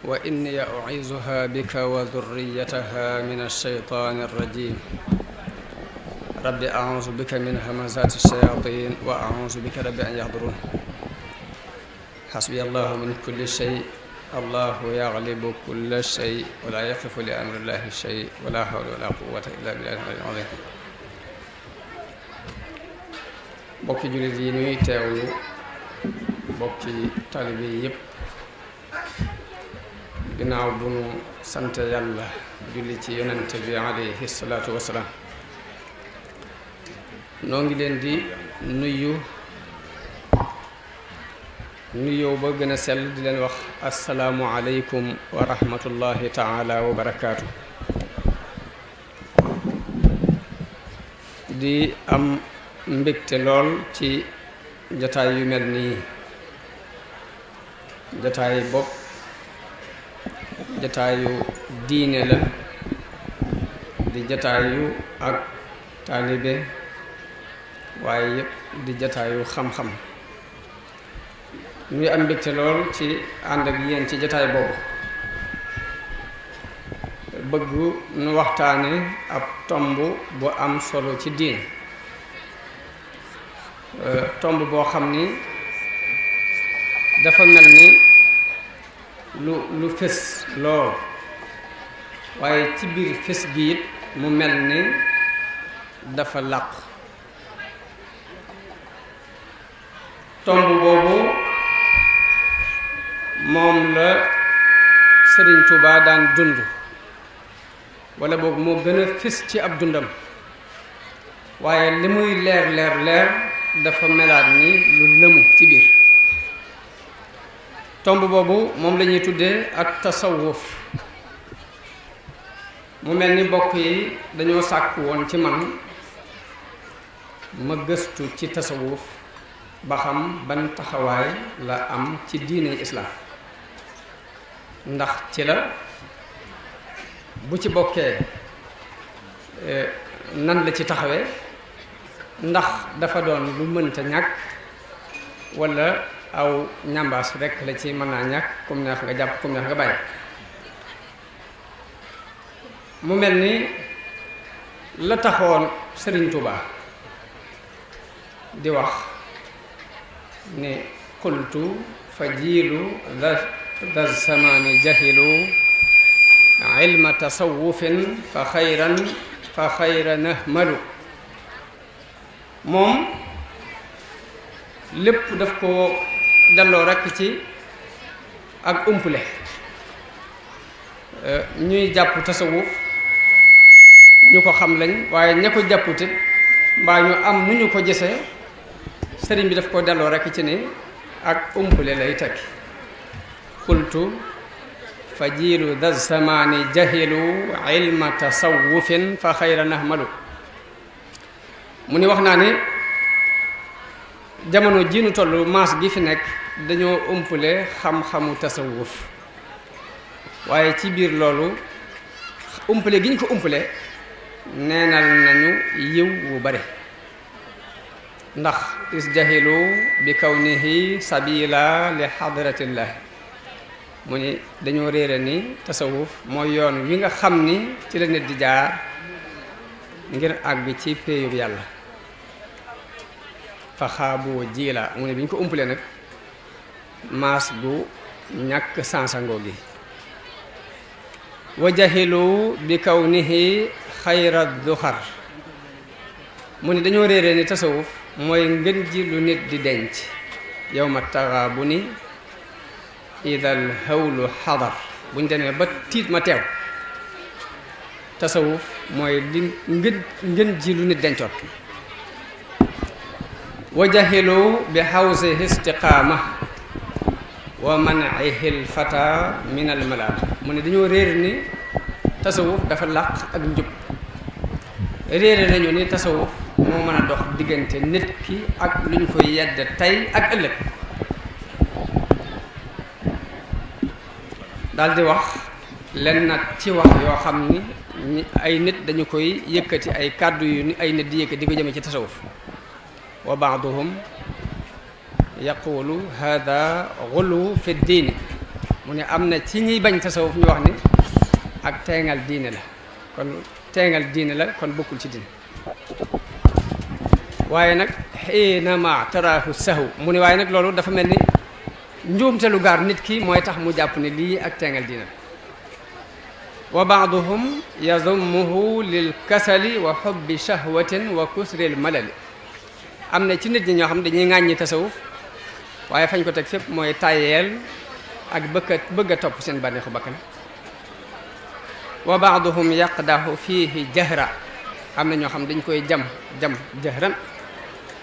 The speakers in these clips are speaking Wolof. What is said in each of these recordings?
wa inni u'iizuha bika wa dhurriyyataha min ash-shaytaani ar-rajiim rabbi a'uuzu bika min hamazaati ash-shayaatiin wa a'uuzu bika rabbi an yahduruun hasbiya allahu min kulli shay allahu yaghlibu kulla shay wa laa yaqifu li amri llahi shay wa laa hawla wa laa quwwata illa billahi al-'aliyyil 'aziim. bokki jullit yi nuy teewlu bokki taalibe yi yépp, ginnaaw bu nu sante yàlla julli ci yonente bi alayhi salaatu wassalaam, noo ngi leen di nuyoo ba gën a sell di leen wax assalaamu aleykum wa rahmatullahi taala wa barakaatu. di am mbégte lool ci jataay yu mel nii, jataay bopp jataayu diine la, di jataayu ak taalibe, waaye yépp di jataayu xam-xam. ñuy am mbégte lool ci ànd ak yéen ci jataay boobu, bëgg nu waxtaane ab tomb bu am solo ci diine, tomb boo xam ni dafa mel ni lu fés lool, waaye ci biir fés gi it mu mel ni dafa làq. tomb boobu moom la Sëriñ Tuubaa daan dund, wala boobu moo gën a fés ci ab dundam, waaye li muy leer dafa melaat ni lu lëmu ci biir. tomb boobu moom la ñuy tuddee ak tasawuf. mu mel ni bokk yi dañoo sàkk woon ci man ma gëstu ci tasawuf ba xam ban taxawaay la am ci diine islaam, ndax ci la bu ci bokkee nan la ci taxawee, ndax dafa doon lu mënta ñàkk walla aw ñambaas rekk la ci mën naa ñàkk, kum neex nga jàpp kum neex nga bàyyi. mu mel ni la taxoon Sëriñ Tuubaa di wax ni qultu fa jiilu da zamaani jahilu ilma tasawufin fa xayra nahmalu. moom lépp daf ko delloo rekk ci ak umpule. ñuy jàpp tasawuf ñu ko xam lañ, waaye ña ko jàpputit mbaa ñu am nu ñu ko gisee, sëriñ bi daf ko delloo rekk ci ni ak umpule lay tekki. qultu fa jiilu da zamaani jahilu ilma tasawufin fa xayra nahmalu. mu ni wax naa ni jamono ji nu tollu maas gi fi nekk dañoo umpule xam-xamu tasawuf, waaye ci biir loolu umpale gi ñu ko umpale neenal nañu yiw wu bare, ndax isjahilu bi kawnihi sabila li hadratillah. mu ni dañoo réere ni tasawuf mooy yoon wi nga xam ni ci la nit di jaar ngir àgg ci péeyub yàlla. fa xaabu jiila. mu ne bi ñu ko umpale nag maas gu ñàkk sansangoo gi. wa jahilu bi kawnihi xayra duxar. mu ni dañoo réere ni tasawuf mooy ngën ji lu nit di denc yawma taxaabuni idal hawlu xadar. bu ñu demee ba tiit ma teew, tasawuf mooy li ngën ji lu nit dencoon. wa jahilu bi xawsi istiqaama wa man'ihi al-fata min al-malal. mu ne dañoo réer ni tasawuf dafa làq ak njub, réere nañu ni tasawuf moo mën a dox diggante nit ki ak lu ñu koy yedd tey ak ëllëg. daldi wax len nag ci wax yoo xam ni ay nit dañu koy yëkkati, ay kàddu yu ay nit di yëkkati di ko jëme ci tasawuf. wa ba'duhum yaqulu hada ghulu fi diini. mu ne am na ci ñiy bañ tasawuf ñu wax ni ak teengal diine la kon teengal diine la kon bokkul ci diine waaye nag xiinama taraahu sahu mu ne waaye nag loolu dafa mel ni njuumte lu gaar nit ki mooy tax mu jàpp ne lii ak teengal diine la wa baaduhum yazummuhu lil kasali wa xubbi shahwatin wa kusril malali am na ci nit ñi ñoo xam dañuy ŋàññi tasawuf waaye fañ ko teg fépp mooy tayeel ak bëgg a topp seen bànneexu bakkan wa baaduhum yaqdahu fiihi jahra am na ñoo xam dañ koy jam jahran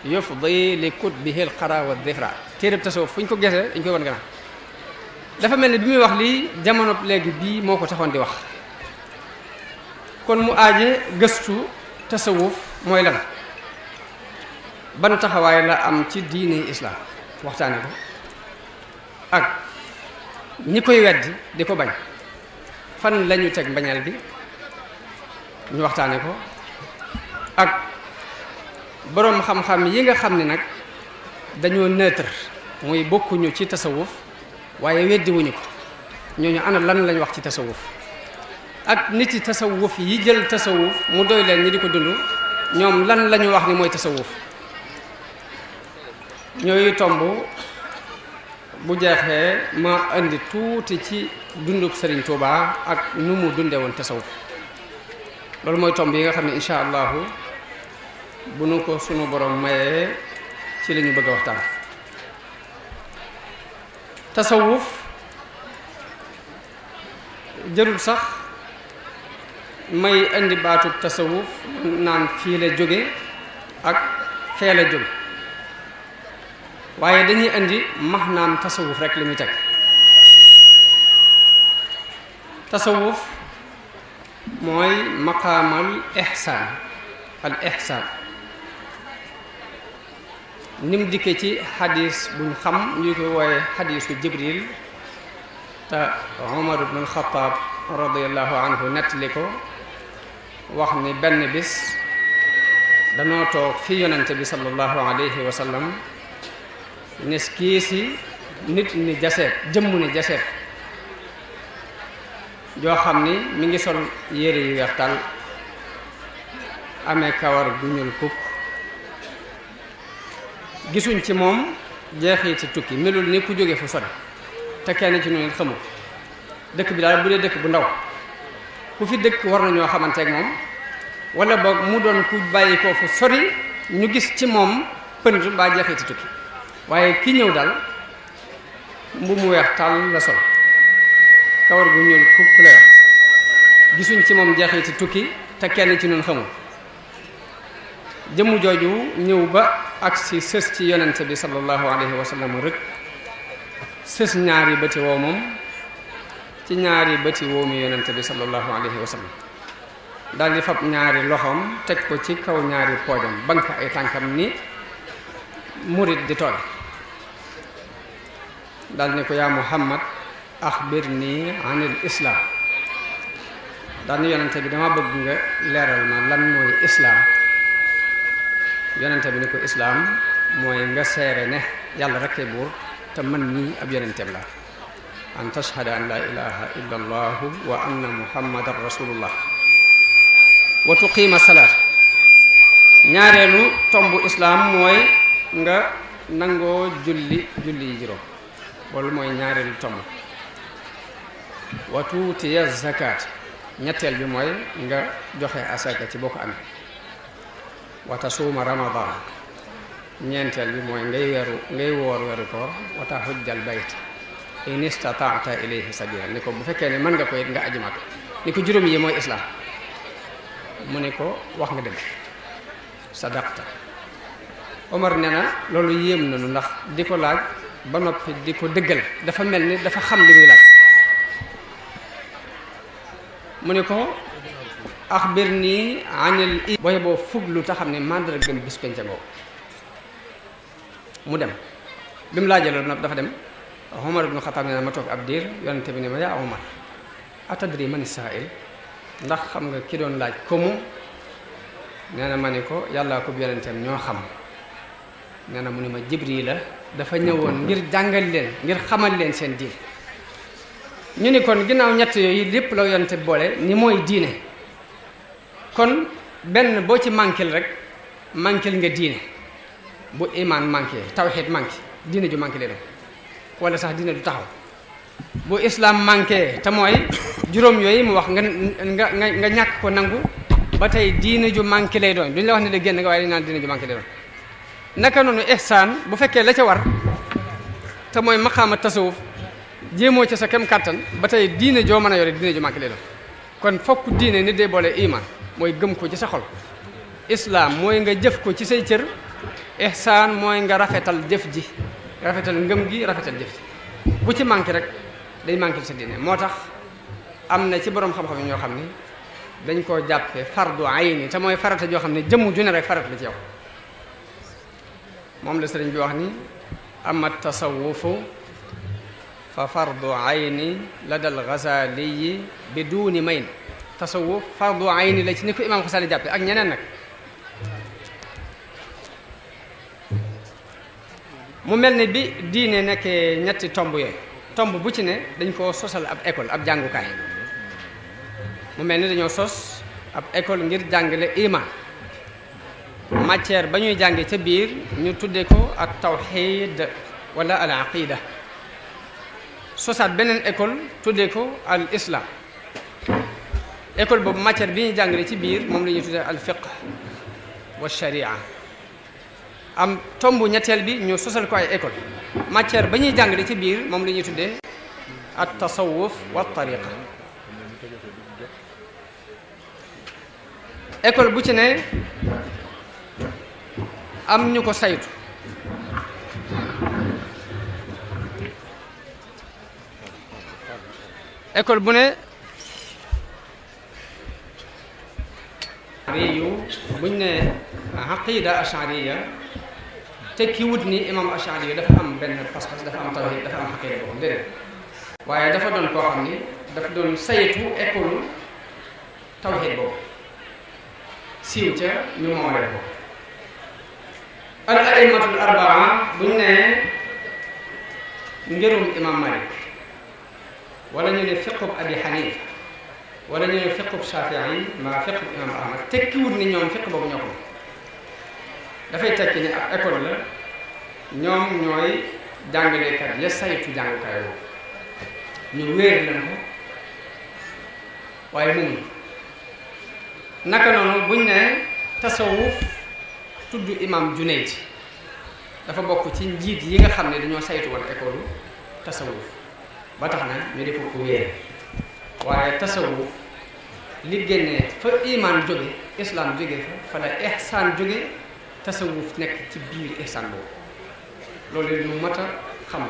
yufdi li kutbihi alqara wa dhifra téereb tasawuf fu ñu ko gesee dañ koy wan gannaaw dafa mel ni bi muy wax lii jamono léegi bii moo ko taxoon di wax kon mu aaje gëstu tasawuf mooy lan ban taxawaay la am ci diini islaam waxtaane ko ak ñi koy weddi di ko bañ fan lañu teg mbañal bi ñu waxtaane ko ak boroom xam-xam yi nga xam ne nag dañoo neutre muy bokkuñu ci tasawuf waaye weddiwuñu ko ñooñu ana lan lañ wax ci tasawuf ak nit yi tasawuf yi jël tasawuf mu doy leen ñi di ko dund ñoom lan la ñu wax ni mooy tasawuf ñooyu tomb bu jeexee ma indi tuuti ci dundub Serigne Touba ak nu mu dunde woon tasawuf loolu mooy tomb yi nga xam ne incha allahu bu nu ko sunu borom mayee ci la ñu bëgg a waxtaan tasawuf jërul sax may indi baatub tasawuf naan fii la jóge ak fee la jóge waaye dañuy indi maanaam tasawuf rek li muy teg tasawuf mooy maqaamal ihsaan al ihsaan nim dikkee ci xadis buñ xam ñu koy wooye xadisu jibril te Umar ibn al-Khattab radiallahu anhu nettali ko wax ni benn bis danoo toog fi yonente bi sallallahu alayhi wa sallam nes kii si nit ni jaseet jëmm ni jaseet joo xam ni mi ngi sol yére yu weex tàll amee kawar gu ñuul kukk gisuñ ci moom jeexiti tukki melul ni ku jóge fu sori te kenn ci noonu xamul dëkk bi daal bu dee dëkk bu ndaw ku fi dëkk war nañoo xamanteeg moom wala boog mu doon ku bàyyi ko fu sori ñu gis ci moom pënd mbaa jeexiti tukki waaye ki ñëw daal mbu mu weex tàll la sol kawar gu ñuul kukk la yor gisuñ ci moom jeexiti tukki te kenn ci noonu xamul jëmm jooju ñëw ba agsi sës ci yonente bi sallallahu alayhi wa sallam rek sës ñaari bëti woo moom ci ñaari bëti woo mi yonente bi sallallahu alayhi wa sallam daal di fab ñaari loxoom teg ko ci kaw ñaari poojam bank ay tànkam ni murit di tool daal ni ko yaa Muhammad axbirni anil islam daal ni yonente bi dama bëgg nga leeral ma lan mooy islaam yonente bi ni ko islaam mooy nga seere ne yàlla rekkee buur te man nii ab yonenteem la an tashhada an la ilaha illa allahu wa anna muhammadan rasulullah wa tuqiima salaat ñaareelu tombu islaam mooy nga nangoo julli yi juróom loolu mooy ñaareelu tomb wa tuutiya zakat ñetteel bi mooy nga joxe asaka ci boo ko amee wa tasuuma ramadan ñeenteel bi mooy ngay woor weeru koor wa tahujjal bayt in istataata ilayhi sabila ni ko bu fekkee ne mën nga ko it nga aji Makka ni ko juróom yi mooy islaam mu ne ko wax nga dëgg sadaqta Omar nee na loolu yéem nañu ndax di ko laaj ba noppi di ko dëggal dafa mel ni dafa xam li muy laaj mu ne ko axbirni anil booy boo fuglu te xam ne mandargam bis penca boobu mu dem bi mu laajee loolu nag dafa dem Omar ibn Khattab nee na ma toog ab diir yonente bi ne ma yaa Omar atadri man saa'il ndax xam nga ki doon laaj ko mu nee na ma ne ko yàllaa ko yonenteem ñoo xam nee na mu ne ma Jibril la dafa ñëwoon ngir jàngal leen ngir xamal leen seen diin ñu ni kon ginnaaw ñett yooyu lépp la yonte boole ni mooy diine kon benn boo ci manquil rek manquil nga diine. bu iman manqué tawhid manqué diine ju manqué lay doon wala sax diine du taxaw bu islam manqué te mooy juróom yooyu mu wax nga ñàkk ko nangu ba tey diine ju manqué lay doon duñ la wax ne la génn nga waaye dañ naan diine ju manqué lay doon naka noonu ihsaan bu fekkee la ca war te mooy maqaama tasawuf jéemoo ca sa kem kàttan ba tey diine joo mën a yore diine ju manqué lay doon kon fokk diine nit day boole iman mooy gëm ko ci sa xol islam mooy nga jëf ko ci say cër ihsaan mooy nga rafetal jëf ji rafetal ngëm gi rafetal jëf ji bu ci manqué rek day manqué sa diine moo tax am na ci borom xam-xam yi ñoo xam ni dañ koo jàppe fardu ayni te mooy farata joo xam ne jëmm ju ne rek farata la ci yow moom la sëriñ bi wax ni ama tasawufu fa fardu ayni la dal Ghazali bi duuni mayn tasawuf fardu ayni la ci ni ko imam Ghazali jàppe ak ñeneen nag mu mel ni bi diine nekkee ñetti tomb yooyu tomb bu ci ne dañ koo sosal ab école ab jàngukaay mu mel ni dañoo sos ab école ngir jàngale iman matière ba ñuy jànge ca biir ñu tudde ko ak tawxid wala al aqida sosaat beneen école tudde ko al islam école boobu matière bi ñuy jàngale ci biir moom la ñuy tudde al fiqh wa sharia am tombu ñetteel bi ñu sosal ko ay école matière ba ñuy jàngale ci biir moom la ñuy tuddee at tasawuf wa tariqa école bu ci ne am ñu ko saytu école bu ne buñ ne aqida ashariya tekki wut ni imam ashariya dafa am benn pas-pas dafa am tawhid dafa am aqida boo xam déedéet waaye dafa doon koo xam ni dafa doon saytu école tawhid boobu siiw ca ñu moomale ko al aimatul arbaa buñ ne ngirum imam Malik wala ñu ne fiqub abi Hanifa wala ñu ne fiqub Shafii ma fiqub imam Ahmad tekkiwut ni ñoom fiq boobu ñoo ko dafay tekki ni ab école la ñoom ñooy jàngalekat ya saytu jàngukaay boobu ñu wéer leen ko waaye moomuñ naka noonu buñ ne tasawuf tudd imam Junayd dafa bokk ci njiit yi nga xam ne dañoo saytu woon école tasawuf ba tax na ñu def ko wéer waaye tasawuf li génnee fa iman jóge islam jóge fa la ihsaan jóge tasawuf nekk ci biir ihsaan boobu loolu lu mat a xam